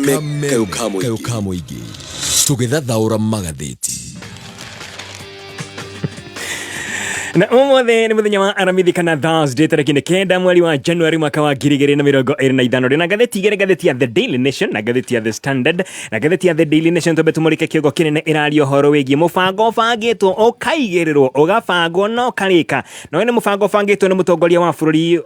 Kameme kayũ ka mũingĩ tũgĩthathaũra magathĩti. Na ũmũthĩ nĩ mũthenya wa Aramithi kana Thursday, tarĩki nĩ 9 mweri wa January mwaka wa 2025. Ndĩna ngathĩti igĩrĩ, ngathĩti ya The Daily Nation na ngathĩti ya The Standard. Na ngathĩti ya The Daily Nation, twambe tũmũrĩke kĩongo kĩnene ĩraria ũhoro wĩgiĩ mũbango ũbangĩtwo, ũkaigĩrĩrwo, ũgabangwo na ũkarĩka. Na ũyũ nĩ mũbango ũbangĩtwo nĩ mũtongoria wa bũrũri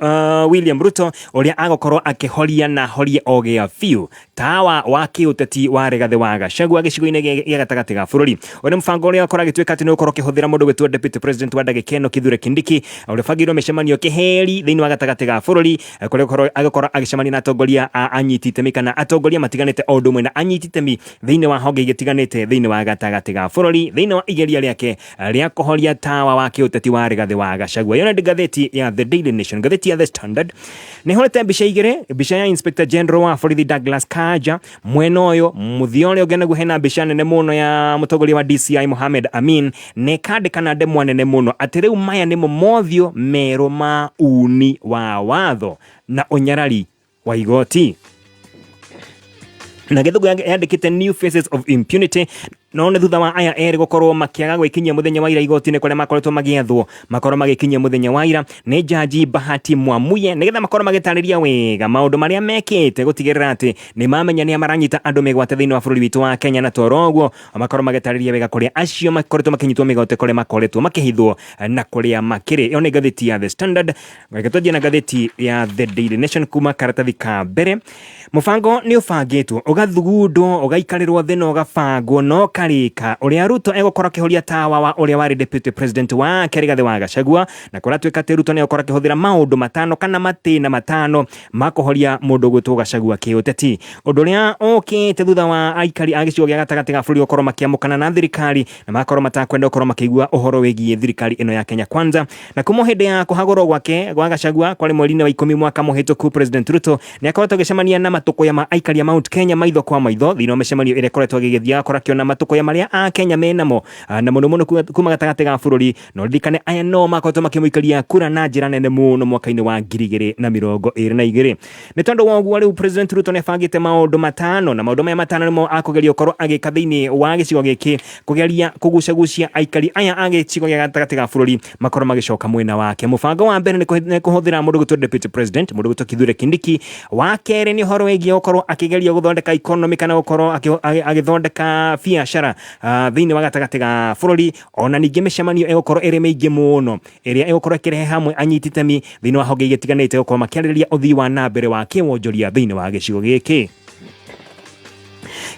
William Ruto, ũrĩa agũkorwo akĩhoria na horie o gĩa biũ tawa wa kĩũteti wa Rigathĩ wa Gachagua gĩcigo-inĩ gĩa gatagatĩ ga bũrũri. Ũyũ nĩ mũbango ũrĩa ũkorwo agĩtuĩka atĩ nĩ ũgũkorwo ũkĩhũthĩra mũndũ gwĩtwo Deputy President wa ndagĩka ĩno Kithure Kindiki, ũrĩa ũbangĩirwo mĩcemanio kĩheri thĩinĩ wa gatagatĩ ga bũrũri, kũrĩa agũkorwo agĩcemania na atongoria a anyiti itemi kana atongoria matiganĩte o ũndũ ũmwe na anyiti itemi thĩinĩ wa honge igĩtiganĩte thĩinĩ wa gatagatĩ ga bũrũri, thĩinĩ wa igeria rĩake rĩa kũhoria tawa wa kĩũteti wa Rigathĩ wa Gachagua. Ĩyo nĩ ngathĩti ya The Daily Nation. Ngathĩti ya The Standard nĩ hũrĩte mbica igĩrĩ, mbica ya Inspector General wa borithi Douglas Kanja mwena ũyũ, mũthia ũrĩa ũngĩ naguo hena mbica nene mũno ya mũtongoria wa DCI Mohamed Amin, na ĩkandĩka na ndemwa nene mũno atĩ rĩu maya nĩmo mothiũ merũ ma uni wa watho na ũnyarari wa igoti. Na gĩthũngũ yandĩkĩte "New Faces of Impunity". No nĩ thutha wa aya erĩ gũkorwo makĩaga gwĩkinyia mũthenya wa ira igoti-inĩ, kũrĩa makoretwo magĩethwo makorwo magĩkinyia mũthenya wa ira nĩ Jaji Bahati Mwamuye, nĩgetha makorwo magĩtarĩria wega maũndũ marĩa mekĩte gũtigĩrĩra atĩ nĩ mamenya nĩa maranyita andũ mĩgwate thĩinĩ wa bũrũri witũ wa Kenya. Na toro ũguo makorwo magĩtarĩria wega kũrĩa acio makoretwo makĩnyitwo mĩgwate, kũrĩa makoretwo makĩhithwo na kũrĩa makĩrĩ. Ĩyo nĩ ngathĩti ya The Standard. Reke twanjie na ngathĩti ya The Daily Nation kuma karatathi ka mbere. Mũbango nĩ ũbangĩtwo, ũgathugundwo, ũgaikarĩrwo thĩ na ũgabangwo na ũkarĩka, ũrĩa Ruto egũkorwo akĩhoria tawa wa ũrĩa warĩ deputy president wake Rigathĩ wa Gachagua. Na kũratuĩka atĩ Ruto nĩ egũkorwo akĩhũthĩra maũndũ matano kana matĩna matano ma kũhoria mũndũ ũgwĩtwo Gachagua kĩũteti. Ũndũ ũrĩa ũkĩte thutha wa aikari a gĩcigo gĩa gatagatĩ ga bũrũri gũkorwo makĩamũkana na thirikari na makorwo matakwenda gũkorwo makĩigua ũhoro wĩgiĩ thirikari ĩno ya Kenya Kwanza. Na kuma hĩndĩ ya kũhagũrwo gwake gwa Gachagua kwarĩ mweri-inĩ wa 10 mwaka mũhĩtũku, President Ruto nĩ akoretwo agĩcemania na matũkũya ma aikari a Mount Kenya maitho kwa maitho thĩinĩ wa mĩcemanio ĩrĩa ĩkoretwo agĩgĩthiĩ, agakorwo akĩona matũkũya marĩa a Kenya menamo, na mũno mũno kuma gatagatĩ ga bũrũri. Na ũririkane aya no makoretwo makĩmũikaria kura na njĩra nene mũno mwaka-inĩ wa 2022. Nĩ tondũ wa ũguo, rĩu President Ruto nĩ abangĩte maũndũ matano, na maũndũ maya matano nĩmo akũgeria gũkorwo agĩka thĩinĩ wa gĩcigo gĩkĩ, kũgeria kũgucagucia aikari aya a gĩcigo gĩa gatagatĩ ga bũrũri makorwo magĩcoka mwena wake. Mũbango wa mbere nĩ kũhũthĩra mũndũ gwĩtwo Deputy President, mũndũ gwĩtwo Kithure Kindiki. Wa kerĩ nĩ ũhoro wĩgiĩ gũkorwo akĩgeria gũthondeka economy kana gũkorwo agĩthondeka biacara thĩinĩ wa gatagatĩ ga bũrũri. Ona ningĩ mĩcemanio ĩgũkorwo ĩrĩ mĩingĩ mũno ĩrĩa ĩgũkorwo ĩkĩrehe hamwe anyiti itemi thĩinĩ wa honge iria itiganĩte gũkorwo makĩarĩrĩria ũthii wa na mbere wa kĩwonjoria thĩinĩ wa gĩcigo gĩkĩ.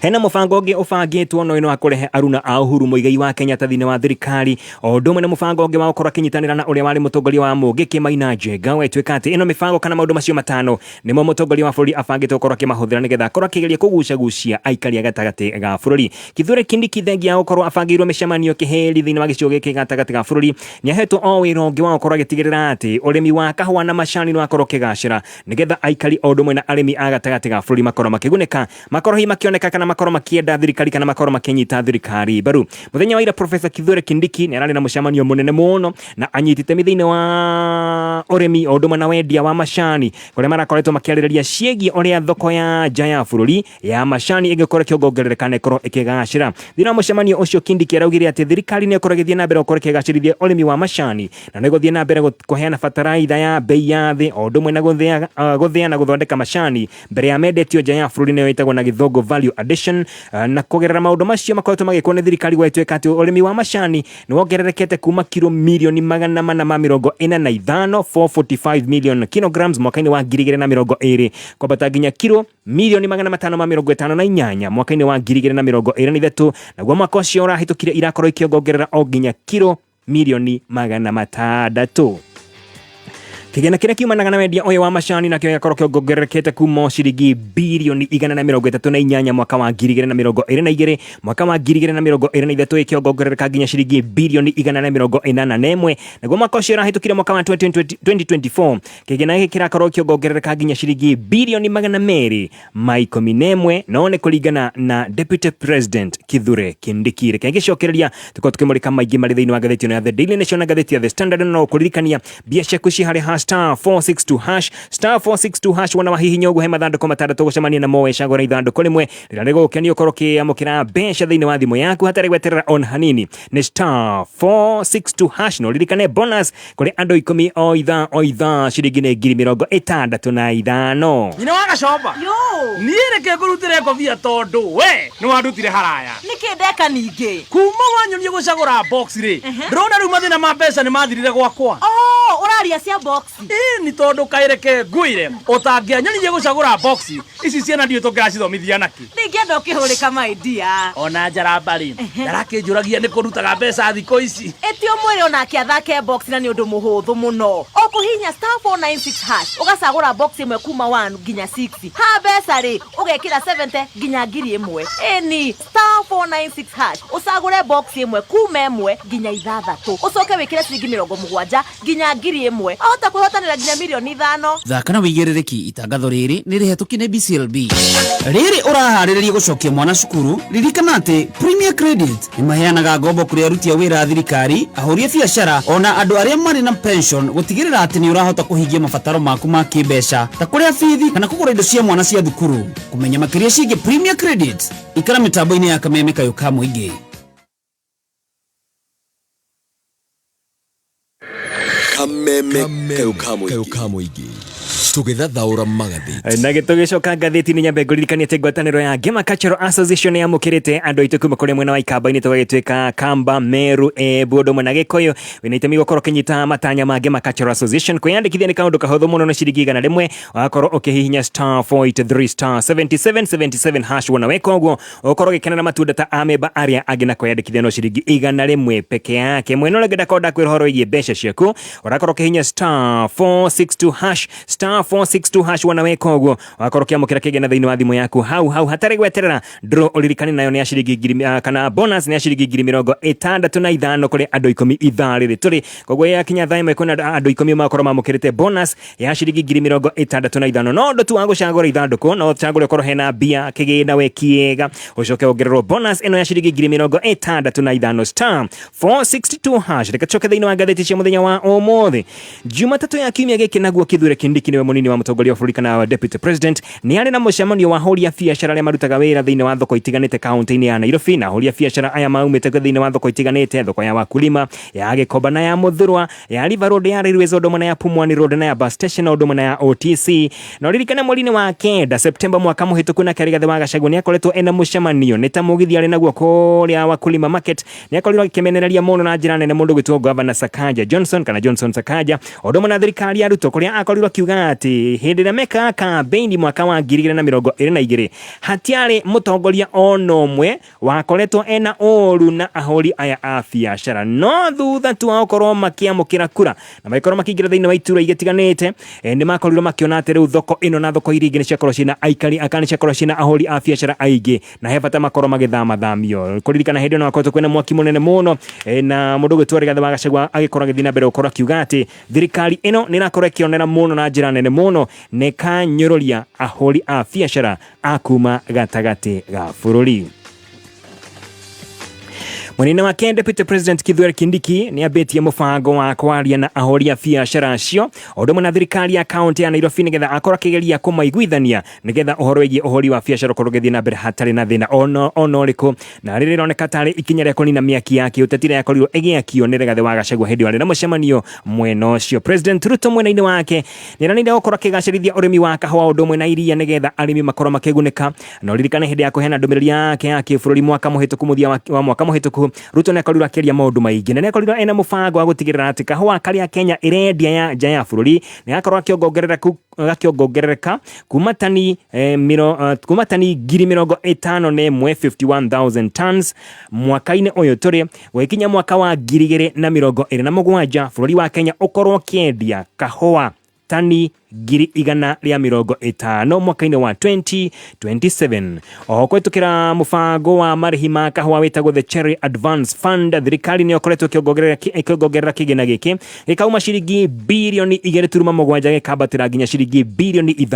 Hena mũbango ũngĩ ũbangĩtwo, no wa kũrehe aruna a Uhuru Muigai wa Kenyatta thĩinĩ wa thirikari, o ũndũ ũmwe na mũbango ũngĩ wa gũkorwo akĩnyitanĩra na ũrĩa warĩ mũtongoria wa Mũngĩkĩ Maina Njenga. Ũgatuĩka atĩ ĩno mĩbango kana maũndũ macio matano nĩmo mũtongoria wa bũrũri abangĩte gũkorwo akĩmahũthĩra nĩgetha akorwo akĩgeria kũgucagucia aikari a gatagatĩ ga bũrũri. Kithure Kindiki, thengia ya gũkorwo abangĩirwo mĩcemanio kĩhĩri thĩinĩ wa gĩcigo gĩkĩ gatagatĩ ga bũrũri, nĩ ahetwo o wĩra ũngĩ wa gũkorwo agĩtigĩrĩra atĩ ũrĩmi wa kahũa na macani nĩ wakorwo ũkĩgacĩra, nĩgetha aikari o ũndũ ũmwe na arĩmi a gatagatĩ ga bũrũri makorwo makĩgunĩka, makorwo hihi makĩoneka kana makorwo makĩenda thirikari kana makorwo makĩnyita thirikari mbaru. Mũthenya wa ira, Professor Kithure Kindiki nĩ ararĩ na mũcemanio mũnene mũno na anyiti itemi thĩinĩ wa ũrĩmi o ũndũ ũmwe na wendia wa macani, kũrĩa marakoretwo makĩarĩrĩria ciĩgiĩ ũrĩa thoko ya nja ya bũrũri ya macani ĩngĩkorwo ĩkĩongongerereka na ĩkorwo ĩkĩgacĩra. Thĩinĩ wa mũcemanio ũcio, Kindiki araugire atĩ thirikari nĩ ĩkorwo ĩgĩthiĩ na mbere gũkorwo ĩkĩgacĩrithia ũrĩmi wa macani na nĩ ĩgũthiĩ na mbere kũheana bataraitha ya bei ya thĩ, o ũndũ ũmwe na gũthĩa na gũthondeka macani mbere ya mendetio nja ya bũrũri, nĩyo ĩtagwo na gĩthũngũ value addition. Na kũgerera maũndũ macio makoretwo magĩkwo nĩ thirikari, gwagĩtuĩka atĩ ũrĩmi wa macani nĩ wongererekete kuma kiro mirioni 445, 445 million kilograms, mwaka-inĩ wa 2020 kwambata nginya kiro mirioni 558 mwaka-inĩ wa 2023. Naguo mwaka ũcio ũrahĩtũkire irakorwo ikĩongongerera o nginya kiro mirioni 600. Kĩgĩna kĩrĩa kiumanaga na wendia ũyũ wa macani nakĩo gĩgakorwo kĩongererekete kuma ciringi birioni 138 mwaka wa 2022, mwaka wa 2023 ĩkĩongongerereka nginya ciringi birioni 181. Naguo mwaka ũcio ũrahĩtũkire, mwaka wa 2024, kĩgĩna gĩkĩ kĩrakorwo kĩongongerereka nginya ciringi birioni 211, no nĩ kũringana na Deputy President Kithure Kindiki. Reke ngĩcokereria tũkorwo tũkĩmũrĩka maingĩ marĩ thĩinĩ wa ngathĩti ĩno ya The Daily Nation na ngathĩti ya The Standard. No kũririkania mbia ciaku ci harĩ hash. wa star 462 hash, star 462 hash. Wona wahihinya ũguo he mathandũkũ matandatũ gũcemania namo, wecagũra ithandũkũ rĩmwe rĩrĩa rĩgũgũkenia ũkorwo ũkĩamũkĩra mbeca thĩinĩ wa thimũ yaku hatarĩ gweterera on hanini. Nĩ star 462 hash. Na ũririkane bonus kũrĩ andũ 10 o ithaa o ithaa, ciringi nĩ 65,000. Nyina wa Gacomba. Yo. Niĩ reke ngũrutĩre ngobia tondũ we nĩ wandutire haraya. Nĩkĩ ndeka ningĩ? Kuma wanyonie gũcagũra box rĩ, ndĩrona rĩu mathĩna ma mbeca nĩ mathirire gwakwa. Oh, ũraria cia box. Ĩĩ, nĩ tondũ kaĩ reke ngwĩre, ũtangĩanyonirie gũcagũra box ici, ciana ndiũĩ tũngĩracithomithia nakĩ. Ndingĩenda ũkĩhũrĩka, my dear. Ona njaramba rĩ, ndarakĩnjũragia nĩ kũrutaga mbeca thikũ ici. Ĩti ũmwĩre onake athake box, na nĩ ũndũ mũhũthũ mũno. Ũkũhihinya star 496 hash, ũgacagũra box ĩmwe kuma 1 nginya 6. Ha mbeca rĩ, ũgekĩra 70 nginya 1,000. Ĩni star 496 hash, ũcagũre box ĩmwe kuma 1 nginya 6, ũcoke wĩkĩre ciringi 70 nginya 1,000. Ahota kwĩhotanĩra nginya 5 mirioni. Thaka na wĩigĩrĩrĩki. Itangatho rĩrĩ nĩ rĩhetũkie nĩ BCLB. Rĩrĩ ũraharĩrĩria gũcokia mwana cukuru, ririkana atĩ Premier Credit nĩ maheanaga ngombo kũrĩ aruti a wĩra a thirikari, ahũri a biacara ona andũ arĩa marĩ na pension, gũtigĩrĩra atĩ nĩ ũrahota kũhingia mabataro maku ma kĩmbeca ta kũrĩa bithi kana kũgũra indo cia mwana cia thukuru. Kũmenya makĩria ciĩgiĩ Premier Credit, ikara mĩtambo-inĩ ya Kameme Kayũ ka Mũingĩ. Kameme Kayũ ka Mũingĩ, tũgĩthathaũra magathĩti. Na gĩtũgĩcoka ngathĩti-inĩ, nyambe ngũririkanie atĩ ngwatanĩro ya Ngema Cultural Association nĩ yamũkĩrĩte andũ aitũ kuma kũrĩa mwena wa Ikamba-inĩ, tũgagĩtuĩka Kamba, Meru, Embu, ũndũ ũmwe na Gĩkũyũ. Wĩna itemi gũkorwo ũkĩnyita matanya ma Ngema Cultural Association. Kwĩyandĩkithia nĩ kaũndũ kahũthũ mũno, nĩ ciringi 100, ũgakorwo ũkĩhihinya star 483 star 77 77 hash. Wona weka ũguo, ũkorwo ũgĩkenera matunda ta amemba arĩa angĩ, na kwĩyandĩkithia no ciringi 100 peke yake. Mwena ũrĩa ũngĩ ndakorwo ndakwĩra ũhoro wĩgiĩ mbeca ciaku, ũrakorwo ũkĩhihinya star 462 hash, star 462 hash. Wona weka ũguo, wakorwo ũkĩamũkĩra kĩgĩna thĩinĩ wa thimũ yaku hau hau hatarĩ gweterera. Draw ũririkane nayo nĩ ya ciringi ngiri, kana bonus nĩ ya ciringi 65,000 kũrĩ andũ 10 ithaa rĩrĩ tũrĩ. Koguo yakinya thaa 1, kwĩna andũ 10 makorwo mamũkĩrĩte bonus ya ciringi 65,000. No ũndũ tu wa gũcagũra ithandũkũ, no ũcagũre ũkorwo hena mbia kĩgĩna we kĩega, ũcoke wongererwo bonus ĩno ya ciringi 65,000, star 462 hash. Reke tũcoke thĩinĩ wa ngathĩti cia mũthenya wa ũmũthĩ Jumatatũ ya kiumia gĩkĩ. Naguo Kithure Kindiki, nĩwe mũnini wa mũtongoria wa bũrũri kana wa deputy president, nĩ arĩ na mũcemanio wa ahũri a biacara arĩa marutaga wĩra thĩinĩ wa thoko itiganĩte kaunti-inĩ ya Nairobi. Na ahũri a biacara aya maumĩte thĩinĩ wa thoko itiganĩte, thoko ya Wakulima, ya Gĩkomba na ya Mũthurwa, ya River Road, ya Railways, ũndũ ũmwe na ya Pumwani Road na ya bus station, na ũndũ ũmwe na ya OTC. Na ũririkane mweri-inĩ wa 9 Septemba mwaka mũhĩtũku, na Rigathĩ wa Gachagua nĩ akoretwo ena mũcemanio nĩ ta mũgithi arĩ naguo kũrĩa Wakulima Market. Nĩ akorirwo akĩmenereria mũno na njĩra nene mũndũ gwĩtwo Governor Sakaja Johnson kana Johnson Sakaja, ũndũ ũmwe na thirikari ya Ruto, kũrĩa akorirwo akiuga atĩ hĩndĩ ĩrĩa mekaga kambĩini mwaka wa 2022, hatiarĩ mũtongoria ona ũmwe wakoretwo ena ũru na ahũri aya a biacara. No thutha tu wa gũkorwo makĩamũkĩra kura na magĩkorwo makĩingĩra thĩinĩ wa itura igĩtiganĩte, nĩ makorirwo makĩona atĩ rĩu thoko ĩno na thoko iria ingĩ nĩ ciakorwo ciĩna aikari aka, nĩ ciakorwo ciĩna ahũri a biacara aingĩ, na he bata makorwo magĩthamathamio. Kũririkana hĩndĩ ĩno akoretwo kwĩna mwaki mũnene mũno, na mũndũ ũgwĩtwo Rigathĩ wa Gachagua agĩkorwo agĩthiĩ na mbere gũkorwo akiuga atĩ thirikari ĩno nĩ ĩrakorwo ĩkĩonera mũno na njĩra nene mũno na ĩkanyũrũria ahũri a biacara a kuma gatagatĩ ga bũrũri. Mwena-inĩ wake, Deputy President Kithure Kindiki nĩ ambĩtie mũbango wa kwaria na ahũri a biacara acio, o ũndũ ũmwe na thirikari ya kaunti ya Nairobi, nĩgetha akorwo akĩgeria kũmaiguithania, nĩgetha ũhoro wĩgiĩ ũhũri wa biacara ũkorwo ũgĩthiĩ na mbere hatarĩ na thĩna ona ũrĩkũ. Na rĩrĩ rĩroneka tarĩ ikinya rĩa kũnina mĩaki ya kĩũteti ĩrĩa yakorirwo ĩgĩakio nĩ Rigathĩ wa Gachagua hĩndĩ ĩyo arĩ na mũcemanio mwena ũcio. President Ruto mwena-inĩ wake nĩ eranĩire gũkorwo akĩgacĩrithia ũrĩmi wa kahũa, ũndũ ũmwe na iria, nĩgetha arĩmi makorwo makĩgunĩka. Na ũririkane hĩndĩ ya kũheana ndũmĩrĩri yake ya kĩbũrũri mwaka mũhĩtũku, mũthia wa mwaka mũhĩtũku, Ruto nĩ akorirwo akĩaria maũndũ maingĩ na nĩ akorirwo ena mũbango wa gũtigĩrĩra atĩ kahũa karĩa Kenya ĩrendia ya nja ya bũrũri nĩ gakorwo gakĩongongerereka kuma tani 51,000, 51,000 tons mwaka-inĩ ũyũ tũrĩ, gũgĩkinya mwaka wa 2027 bũrũri wa Kenya ũkorwo ũkĩendia kahũa tani 150,000 mwaka-inĩ wa 2027. Oho, kũhĩtũkĩra mũbango wa marĩhi ma kahũa wĩtagwo the Cherry Advance Fund, thirikari nĩ ĩkoretwo ĩkĩongerera kĩgĩna gĩkĩ gĩkauma ciringi 2.7 birioni gĩkambatĩra nginya ciringi 6 birioni.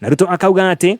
Na Ruto akauga atĩ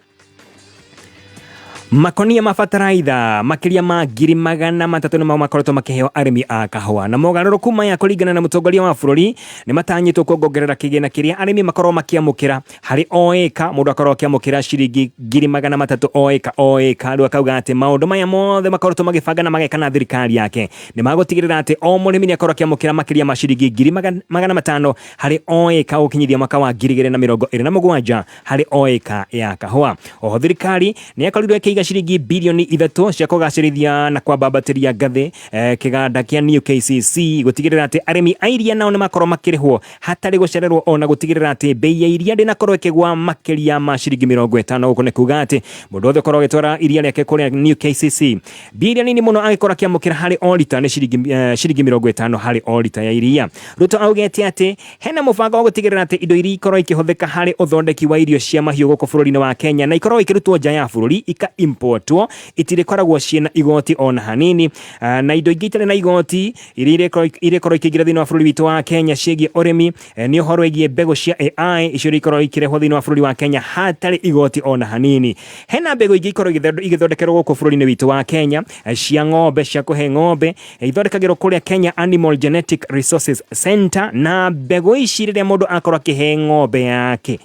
Makonia ma bataraitha makĩria ma 300,000 nĩmo makoretwo makĩheo arĩmi a kahũa, na mogarũrũku maya kũringana na mũtongoria wa bũrũri nĩ matanyĩtwo kuongongerera kĩgĩna kĩrĩa arĩmi makorwo makĩamũkĩra harĩ o ĩka. Mũndũ akorwo akĩamũkĩra ciringi 300,000 o ĩka o ĩka. Rĩu akauga atĩ maũndũ maya mothe makoretwo magĩbanga na mageka na thirikari yake nĩ magũtigĩrĩra atĩ o mũrĩmi nĩ akorwo akĩamũkĩra makĩria ma ciringi 500,000 harĩ o ĩka gũkinyithia mwaka wa 2027 harĩ o ĩka ya kahũa. Oho thirikari nĩ yakorirwo ĩkĩiga ciringi 3 birioni cia kũgacĩrithia na kwambambatĩria ngathĩ kĩganda kĩa New KCC, gũtigĩrĩra atĩ arĩmi a iria nao nĩ makorwo makĩrĩhwo hatarĩ gũcererwo, ona gũtigĩrĩra atĩ bei ya iria ndĩnakorwo ĩkĩgwa makĩria ma ciringi 50. Gũkũ nĩ kuga atĩ mũndũ wothe ũkorwo agĩtwara iria rĩake kũrĩa New KCC, mbia iria nini mũno angĩkorwo akĩamũkĩra harĩ o rita nĩ ciringi 50 harĩ o rita ya iria. Ruto augĩte atĩ hena mũbango wa gũtigĩrĩra atĩ indo iria ikorwo ikĩhũthĩka harĩ ũthondeki wa irio cia mahiũ gũkũ bũrũri-inĩ wa Kenya na ikorwo ikĩrutwo nja ya bũrũri ika importwo itirĩkoragwo ciĩna igoti ona hanini. Na indo ingĩ itarĩ na igoti iria irĩkorwo ikĩingĩra thĩinĩ wa bũrũri witũ wa Kenya ciĩgiĩ ũrĩmi nĩ ũhoro wĩgiĩ mbegũ cia AI, icio iria ikorwo ikĩrehwo thĩinĩ wa bũrũri wa Kenya hatarĩ igoti ona hanini. Hena mbegũ ingĩ ikorwo igĩthondekerwo gũkũ bũrũri-inĩ witũ wa Kenya cia ng'ombe, cia kũhe ng'ombe, ithondekagĩrwo kũrĩa Kenya Animal Genetic Resources Center, na mbegũ ici rĩrĩa mũndũ akorwo akĩhe ng'ombe yake,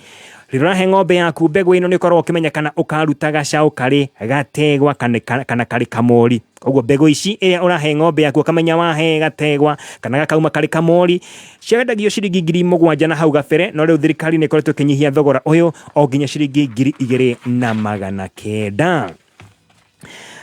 rĩrĩa ũrahe ng'ombe yaku mbegũ ĩno, nĩ ũkoragwo ũkĩmenya kana ũkaruta gacaũ karĩ gategwa kana karĩ kamori. Koguo mbegũ ici ĩrĩa ũrahe ng'ombe yaku, ũkamenya wahe gategwa kana gakauma karĩ kamori. Ciendagio ciringi 7,000 na hau gabere, no rĩu thirikari nĩ ĩkoretwo ĩkĩnyihia thogora ũyũ o nginya ciringi 2,900.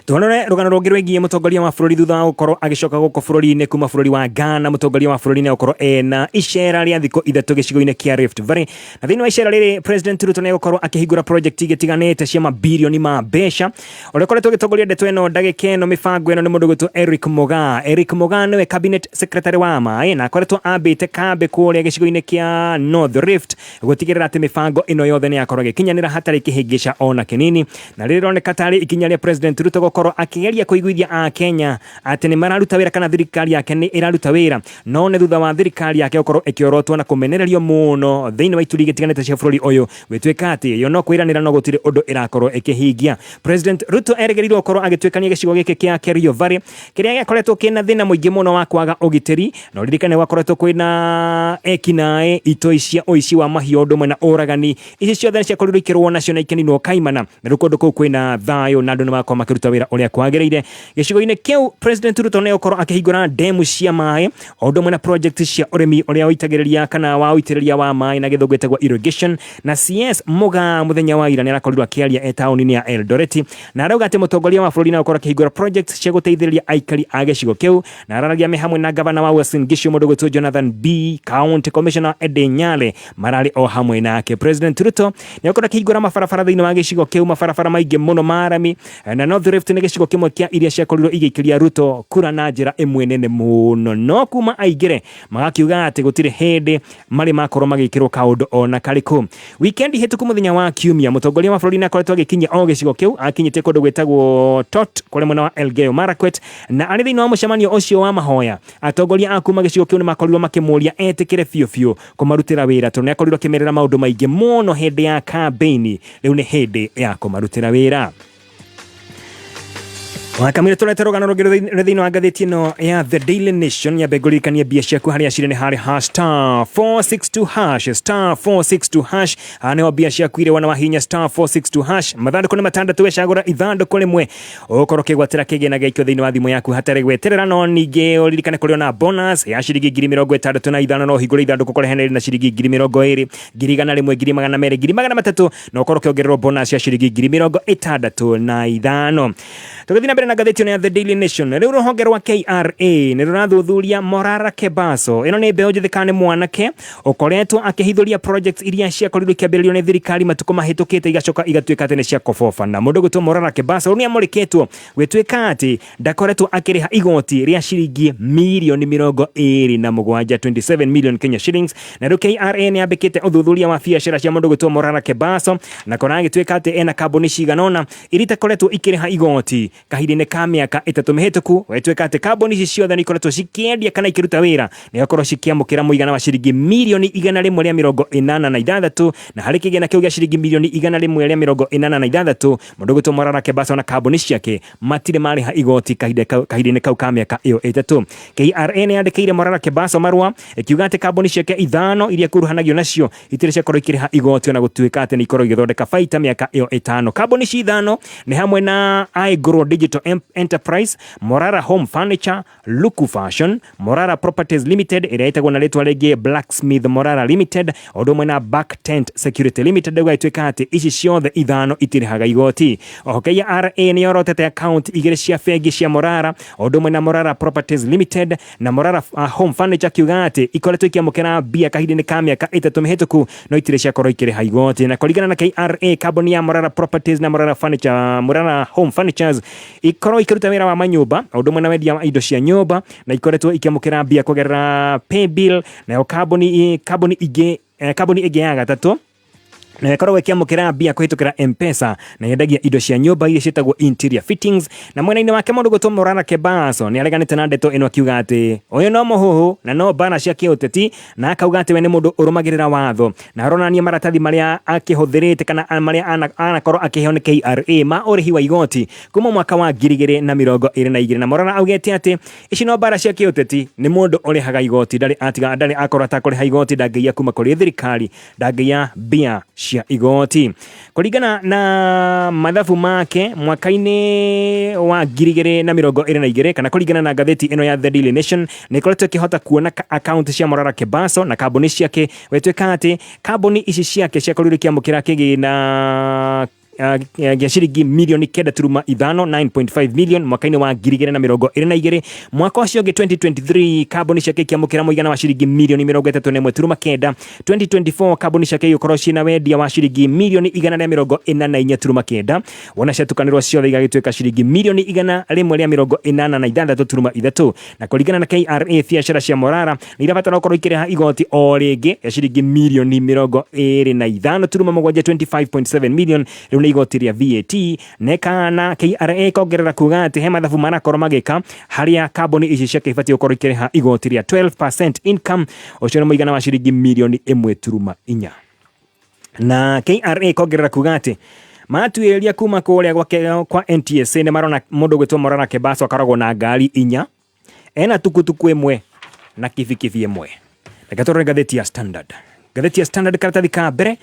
Tuonore rũgano rũngĩ rwĩgiĩ mũtongoria wa bũrũri thutha wa gũkorwo agĩcoka gũkũ bũrũri-inĩ kuma bũrũri wa Ghana. Mũtongoria wa bũrũri nĩ egũkorwo ena icera rĩa thikũ 3 gĩcigo-inĩ kĩa Rift Valley, na thĩinĩ wa icera rĩrĩ President Ruto nĩ egũkorwo akĩhingũra project igĩtiganĩte cia mabirioni ma mbeca. Ũrĩa ũkoretwo ũgĩtongoria ndeto ĩno ndagĩka ĩno, mĩbango ĩno, nĩ mũndũ gwĩtwo Eric Mugaa. Eric Mugaa nĩwe cabinet secretary wa maĩ na akoretwo ambĩte kambĩ kũrĩa gĩcigo-inĩ kĩa North Rift gũtigĩrĩra atĩ mĩbango ĩno yothe nĩ yakorwo ĩgĩkinyanĩra hatarĩ kĩhĩngĩca ona kĩnini. Na rĩrĩ rĩroneka tarĩ ikinya rĩa President Ruto gũkorwo akĩgeria kũiguithia Akenya atĩ nĩ mararuta wĩra kana thirikari yake nĩ ĩraruta wĩra, no nĩ thutha wa thirikari yake gũkorwo ĩkĩorotwo na kũmenererio mũno thĩinĩ wa ituri igĩtiganĩte cia bũrũri ũyũ, gwĩtuĩka atĩ yo no kwĩranĩra no gũtirĩ ũndũ ĩrakorwo ĩkĩhingia. President Ruto erĩgĩrĩirwo gũkorwo agĩtuĩkania gĩcigo gĩkĩ kĩa Kerio Valley kĩrĩa gĩakoretwo kĩna thĩna mũingĩ mũno wa kwaga ũgitĩri, na ũririkane gwakoretwo kwĩna ekinaĩ, itoi cia ũici wa mahiũ, ũndũ ũmwe na ũragani. Ici ciothe nĩ ciakorirwo ikĩrũo nacio na ikĩninwo kaimana, na rĩu kũndũ kũu kwĩna thayũ na andũ nĩ makorwo makĩruta wĩra ũrĩa kwagĩrĩire gĩcigo-inĩ kĩu. President Ruto nĩ egũkorwo akĩhingũra ndemu cia maĩ o ũndũ ũmwe na project cia ũrĩmi ũrĩa ũitagĩrĩria kana wa ũitĩrĩria wa maĩ, na gĩthũngũ ĩtagwo irrigation. Na CS Mugaa mũthenya wa ira nĩ arakorirwo akĩaria e taũni-inĩ ya Eldoret, na arauga atĩ mũtongoria wa bũrũri nĩ egũkorwo akĩhingũra project cia gũteithĩrĩria aikari a gĩcigo kĩu, na araragia me hamwe na gavana wa Uasin Gishu mũndũ gwĩtwo Jonathan B, County Commissioner Eddie Nyale mararĩ o hamwe nake. President Ruto nĩ egũkorwo akĩhingũra mabarabara thĩinĩ wa gĩcigo kĩu, mabarabara maingĩ mũno ma rami, na North Rift nĩ gĩcigo kĩmwe kĩa iria ciakorirwo igĩikĩria Ruto kura na njĩra ĩmwe nene mũno, no kuma aingĩre magakiuga atĩ gũtirĩ hĩndĩ marĩ makorwo magĩkĩrwo kaũndũ ona karĩkũ. Wikendi hĩtũku mũthenya wa kiumia, mũtongoria wa bũrũri nĩ akoretwo agĩkinyia o gĩcigo kĩu, akinyĩte kũndũ gwĩtagwo Tot kũrĩa mwena wa Elgeyo Marakwet, na arĩ thĩinĩ wa mũcemanio ũcio wa mahoya, atongoria a kuma gĩcigo kĩu nĩ makorirwo makĩmũria etĩkĩre biũ biũ kũmarutĩra wĩra, tondũ nĩ akorirwo akĩmerĩra maũndũ maingĩ mũno hĩndĩ ya kambĩini. Rĩu nĩ hĩndĩ ya kũmarutĩra wĩra. Wakamire tũrete rũgano rũngĩ rwĩ thĩinĩ wa ngathĩti ĩno ya The Daily Nation. Nyambe ngũririkanie mbia ciaku harĩa cirĩ nĩ harĩ ha *462#, *462#. Haha nĩho mbia ciaku irĩ wona wahihinya *462#. Mathandũkũ nĩ matandatũ, wecagũra ithandũkũ rĩmwe ũgũkorwo ũkĩgwatĩra kĩgĩna gĩaikio thĩinĩ wa thimũ yaku hatarĩ gweterera. No ningĩ ũririkane kũrĩ ona bonus ya ciringi 65,000. No ũhingũre ithandũkũ kũrehanĩrĩ na ciringi 20,000, 101,000, 200,000, 300,000, na ũkorwo ũkĩongererwo bonus ya ciringi 65,000. Tũgĩthiĩ na mbere na ngathĩti ĩno ya The Daily Nation, rĩu rũhonge rwa KRA nĩ rũrathuthuria Morara Kebaso. Ĩno nĩ mbeũ njĩthĩ kana nĩ mwanake ũkoretwo akĩhithũria projects iria ciakorirwo ikĩambĩrĩrio nĩ thirikari matukũ mahĩtũkĩte, igacoka igatuĩka atĩ nĩ cia kũbobana. Mũndũ gwĩtwo Morara Kebaso rĩu nĩ amũrĩkĩtwo gwĩtuĩka atĩ ndakoretwo akĩrĩha igoti rĩa ciringi mirioni 27, 27 million Kenya shillings. Na rĩu KRA nĩ yambĩkĩte ũthuthuria wa biacara cia mũndũ gwĩtwo Morara Kebaso, na kona agĩtuĩka atĩ ena kambuni cigana ũna iria itakoretwo ikĩrĩha igoti kahinda-inĩ. Kahinda-inĩ ka mĩaka 3 mĩhĩtũku, gũgĩtuĩka atĩ kambuni ici ciothe nĩ ikoretwo cikĩendia kana ikĩruta wĩra na igakorwo cikĩamũkĩra mũigana wa ciringi mirioni 186, na harĩ kĩgĩna kĩu gĩa ciringi mirioni 186, mũndũ ũgwĩtwo Morara Kebaso na kambuni ciake matirĩ marĩha igoti kahinda-inĩ kau ka mĩaka ĩyo 3. KRA nĩ yandĩkĩire Morara Kebaso marũa ĩkiuga atĩ kambuni ciake 5 iria ikuruhanagio nacio itirĩ ciakorwo ikĩrĩha igoti ona gũtuĩka atĩ nĩ ikorwo igĩthondeka baita mĩaka ĩyo 5. Kambuni ici 5 nĩ hamwe na iGrow Digital Enterprise, Morara Home Furniture, Luku Fashion, Morara Properties Limited ĩrĩa ĩtagwo na rĩtwa rĩngĩ Blacksmith Morara Limited, o ũndũ ũmwe na Back Tent Security Limited. Gũgatuĩka atĩ ici ciothe 5 itirĩhaga igoti. Oho KRA nĩ yorotete account 2 cia bengi cia Morara, o ũndũ ũmwe na Morara Properties Limited na Morara Home Furniture, kiuga atĩ ikoretwo ikĩamũkĩra mbia kahinda-inĩ ka mĩaka 3 mĩhĩtũku no itirĩ ciakorwo ikĩrĩha igoti. Na kũringana na KRA, kambuni ya Morara Properties na Morara Furniture, Morara Home Furnitures ikorwo ikĩruta wĩra wa manyũmba o ũndũ ũmwe na wendia wa indo cia nyũmba, na ikoretwo ikĩamũkĩra mbia kũgerera paybill. Nayo kambuni ingĩ, kambuni ĩngĩ ya gatatũ na ĩkoragwo ĩkĩamũkĩra mbia kũhĩtũkĩra M-Pesa na yendagia indo cia nyũmba iria ciĩtagwo interior fittings. Na mwena-inĩ wake mũndũ gwĩtwo Morara Kebaso nĩ areganĩte na ndeto ĩno akiuga atĩ ũyũ no mũhuhu na no mbara cia kĩũteti, na akauga atĩ we nĩ mũndũ ũrũmagĩrĩra watho, na aronania maratathi marĩa akĩhũthĩrĩte kana marĩa anakorwo akĩheo nĩ KRA ma ũrĩhi wa igoti kuma mwaka wa 2022. Na Morara augĩte atĩ ici no mbara cia kĩũteti, nĩ mũndũ ũrĩhaga igoti, ndarĩ atiga, ndarĩ akorwo atakũrĩha igoti, ndangĩiya kuma kũrĩ thirikari, ndangĩiya mbia cia igoti. Kũringana na mathabu make mwaka-inĩ wa 2022, kana kũringana na ngathĩti ĩno ya The Daily Nation, nĩ ĩkoretwo ĩkĩhota kuona account cia Morara Kebaso na kambuni ciake. Gwĩtuĩka atĩ kambuni ici ciake ciakorirwo ikĩamũkĩra kĩgĩna gĩa ciringi mirioni 9.5, 9.5 million mwaka-inĩ wa 2022. Mwaka ũcio ũngĩ 2023, kambuni ciake ikĩamũkĩra mũigana wa ciringi mirioni 31.9. 2024, kambuni ciake igĩkorwo ciĩna wendia wa ciringi mirioni 144.9. Wona ciatukanĩrwo ciothe igagĩtuĩka ciringi mirioni 186.3. Na kũringana na KRA, biacara cia Morara nĩ irabatara gũkorwo ikĩrĩha igoti o rĩngĩ ya ciringi mirioni 25.7, 25.7 million. Rĩu nĩ igoti rĩa VAT. Na KRA ĩkongerera kuga atĩ he mathabu marakorwo magĩka harĩa kambuni ici ciake ibatiĩ gũkorwo ikĩrĩha igoti rĩa 12% income, ũcio nĩ mũigana wa ciringi mirioni 1.4. Na KRA ĩkongerera kuga atĩ matuĩria kuma kũrĩa kwa NTSA nĩ marona mũndũ gwĩtwo Morara Kebaso akoragwo na ngari 4, ena tukutuku 1 na kibikibi 1. Reke tũrore ngathĩti ya Standard. Ngathĩti ya Standard karatathi ka mbere,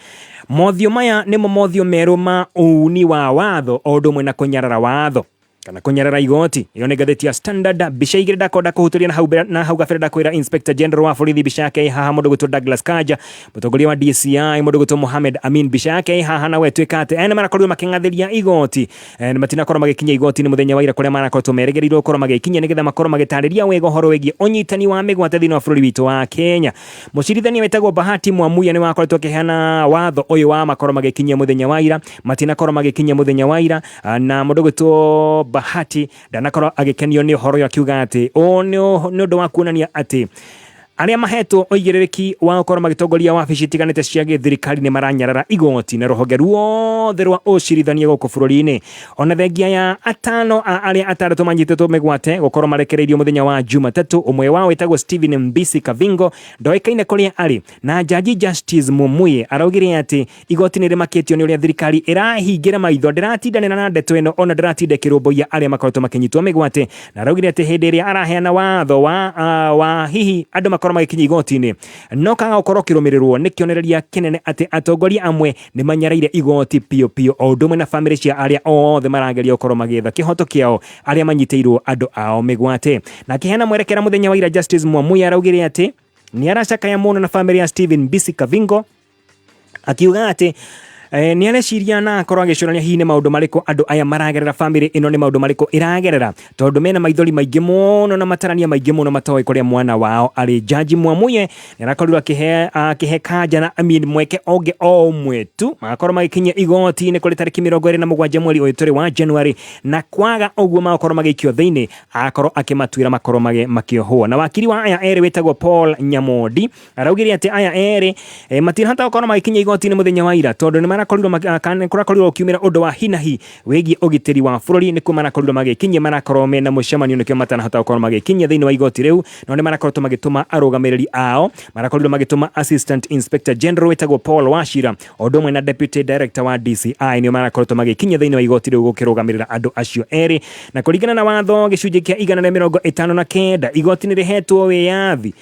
mothiũ maya nĩmo mothiũ merũ ma ũuni wa watho o ũndũ ũmwe na kũnyarara watho kana kũnyarara igoti. Ĩyo nĩ ngathĩti ya Standard. Mbica igĩrĩ ndakonda kũhutĩria na hau mbere, na hau gabere ndakwĩra Inspector General wa borithi mbica yake ĩ haha, mũndũ gwĩtwo Douglas Kanja, mũtongoria wa DCI mũndũ gwĩtwo Mohamed Amin mbica yake ĩ haha, na gwĩtuĩka atĩ ene marakorirwo makĩng'athĩria igoti, matinakorwo magĩkinya igoti-inĩ mũthenya wa ira kũrĩa marakoretwo merĩgĩrĩirwo gũkorwo magĩkinya nĩgetha makorwo magĩtarĩria wega ũhoro wĩgiĩ ũnyitani wa mĩgwate thĩinĩ wa bũrũri witũ wa Kenya. Mũcirithania wĩtagwo Bahati Mwamuya nĩ wakoretwo akĩheana watho ũyũ wa makorwo magĩkinyia mũthenya wa ira, matinakorwo magĩkinyia mũthenya wa ira, na mũndũ gwĩtwo Bahati ndanakorwo agĩkenio nĩ ũhoro ũyũ, akiuga atĩ ũũ nĩ ũndũ wa kuonania atĩ arĩa mahetwo ũigĩrĩrĩki wa gũkorwo magĩtongoria wabici itiganĩte cia gĩthirikari nĩ maranyarara igoti na rũhonge ruothe rwa ũcirithania gũkũ bũrũri-inĩ. Ona thengia ya 5 a arĩa 6 manyitĩtwo mĩgwate gũkorwo marekereirio mũthenya wa Jumatatũ, ũmwe wao wĩtagwo Stephen Mbisi Kavingo ndoĩkaine kũrĩa arĩ, na Jaji Justice Mumuye araugire atĩ igoti nĩ rĩmakĩtio nĩ ũrĩa thirikari ĩrahingĩra maitho, ndĩratindanĩra na ndeto ĩno ona ndĩratinda ĩkĩrũmbũiya arĩa makoretwo makĩnyitwo mĩgwate, na araugire atĩ hĩndĩ ĩrĩa araheana watho wa hihi andũ makorwo magĩkinya igoti-inĩ no kaga gũkorwo kĩrũmĩrĩrwo nĩ kĩonereria kĩnene atĩ atongoria amwe nĩ manyaraire igoti piũ piũ, o ũndũ ũmwe na bamĩrĩ cia arĩa othe marageria gũkorwo magĩetha kĩhoto kĩao arĩa manyitĩirwo andũ ao mĩgwate. Na akĩheana mwerekera mũthenya wa ira, Justice Mwamuye araugire atĩ nĩ aracakaya mũno na bamĩrĩ ya Stephen Mbisi Kavingo, akiuga atĩ nĩ areciria na akorwo agĩcũrania hihi nĩ maũndũ marĩkũ andũ aya maragerera, bamĩrĩ ĩno nĩ maũndũ marĩkũ ĩragerera, tondũ mena maithori maingĩ mũno na matarania maingĩ mũno matoĩ kũrĩa mwana wao arĩ. Jaji Mwamuye nĩ arakorirwo akĩhe Kanja na Amin mweke ũngĩ o ũmwe tu magakorwo magĩkinyia igoti-inĩ kũrĩ tarĩki 27 mweri ũyũ tũrĩ wa January, na kwaga ũguo magakorwo magĩikio thĩinĩ, akorwo akĩmatuĩra makorwo makĩohwo. Na wakiri wa aya erĩ wĩtagwo Paul Nyamondi araugire atĩ aya erĩ matirahota gũkorwo magĩkinya igoti-inĩ mũthenya wa ira tondũ nĩ marakorirwo kana kũrakorirwo gũkiumĩra ũndũ wa hinahi wĩgiĩ ũgitĩri wa bũrũri nĩkuo marakorirwo magĩkinyia marakorwo mena mũcemanio nĩkĩo matanahota gũkorwo magĩkinyia thĩinĩ wa igoti rĩu no nĩ marakoretwo magĩtũma arũgamĩrĩri ao marakorirwo magĩtũma Assistant Inspector General wĩtagwo Paul Wachira o ũndũ ũmwe na Deputy Director wa DCI nĩo marakoretwo magĩkinyia thĩinĩ wa igoti rĩu gũkĩrũgamĩrĩra andũ acio erĩ na kũringana na watho gĩcunjĩ kĩa 159 igoti nĩ rĩhetwo wĩyathi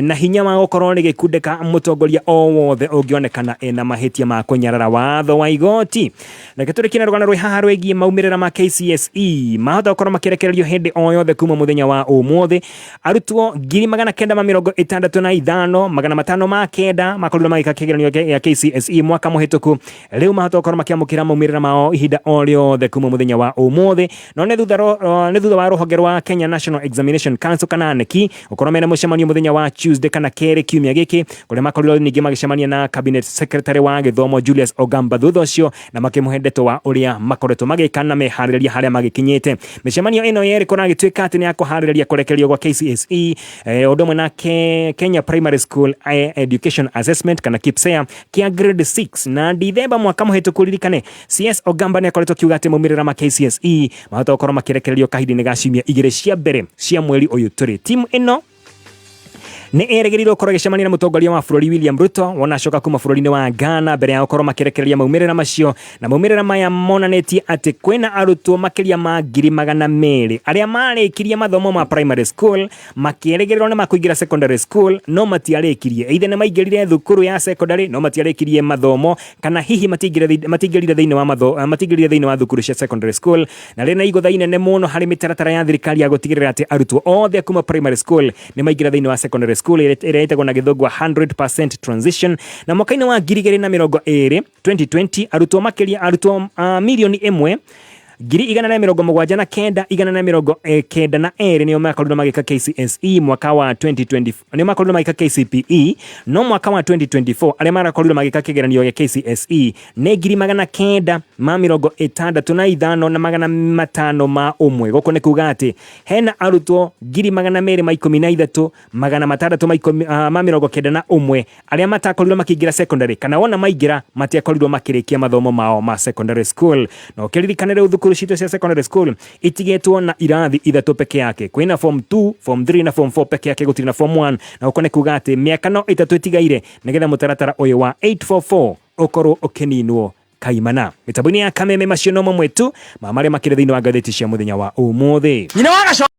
na hinya wa gũkorwo rĩgĩkundĩka mũtongoria o wothe ũngĩonekana ena mahĩtia ma kũnyarara watho wa igoti. Reke tũrĩkie na rũgano rwĩ haha rwĩgiĩ maumĩrĩra ma KCSE mahota gũkorwo makĩrekererio hĩndĩ o yothe kuma mũthenya wa ũmũthĩ. Arutwo 965,509 makorirwo magĩka kĩgeranio gĩa KCSE mwaka mũhĩtũku rĩu mahota gũkorwo makĩamũkĩra maumĩrĩra mao ihinda o rĩothe kuma mũthenya wa ũmũthĩ no nĩ thutha nĩ thutha wa rũhonge rwa Kenya National Examination Council kana KNEC gũkorwo mena mũcemanio mũthenya wa Tuesday kana kerĩ kiumia gĩkĩ kũrĩa makorirwo ningĩ magĩcemania na cabinet secretary wa gĩthomo Julius Ogamba thutha ũcio na makĩmũhe ndeto wa ũrĩa makoretwo magĩka na meharĩrĩria harĩa magĩkinyĩte. Mĩcemanio ĩno yerĩ kũragĩtuĩka atĩ nĩ ya kũharĩrĩria kũrekererio gwa KCSE ũndũ ũmwe na Kenya Primary School Education Assessment kana KPSEA kĩa grade 6 na Dithemba mwaka mũhĩtũku ririkane CS Ogamba nĩ akoretwo akiuga atĩ maumĩrĩra ma KCSE mahota gũkorwo makĩrekererio kahinda-inĩ ga ciumia igĩrĩ cia mbere cia mweri ũyũ tũrĩ. Timu ĩno nĩ erĩgĩrĩirwo gũkorwo ĩgĩcemania na mũtongoria wa bũrũri William Ruto wona acoka kuma bũrũri-inĩ wa Ghana mbere ya gũkorwo makĩrekereria maumĩrĩra macio na maumĩrĩra maya monanĩtie atĩ kwĩna arutwo makĩria ma 200,000 arĩa marĩkirie mathomo ma primary school makĩrĩgĩrĩrwo nĩ makũingĩra secondary school no matiarĩkirie either nĩ maingĩrire thukuru ya secondary no matiarĩkirie mathomo kana hihi matiingĩrire thĩinĩ wa matho matiingĩrire thĩinĩ wa thukuru cia secondary school na rĩna igũtha inene mũno harĩ mĩtaratara ya thirikari ya gũtigĩrĩra atĩ arutwo othe kuma primary school nĩ maingĩra thĩinĩ wa secondary school ĩrĩa ĩtagwo na gĩthũngũ 100% transition na mwaka-inĩ wa 2020 2020 arutwo makĩria arutwo 1,179,192 nĩo makorirwo magĩka KCSE mwaka wa 2020 nĩo makorirwo magĩka KCPE no mwaka wa 2024 arĩa marakorirwo magĩka kĩgeranio gĩa KCSE nĩ 965,501. Gũkũ nĩ kuga atĩ hena arutwo 213,691 arĩa matakorirwo makĩingĩra secondary kana wona maingĩra matiakorirwo makĩrĩkia mathomo mao ma secondary school. Na ũkĩririkane rĩu thukuru citũ cia secondary school itigĩtwo na irathi ithatũ peke yake, kwĩna form 2, form 3 na form 4 peke yake, gũtirĩ na form 1 na gũkũ nĩ kuga atĩ mĩaka no ĩtatũ ĩtigaire nĩgetha mũtaratara ũyũ wa 844 ũkorwo ũkĩninwo kaimana. Mĩtambo-inĩ ya Kameme macio no mamwe tu ma marĩa makĩrĩ thĩinĩ wa ngathĩti cia mũthenya wa ũmũthĩ. Nyina wa Gaco.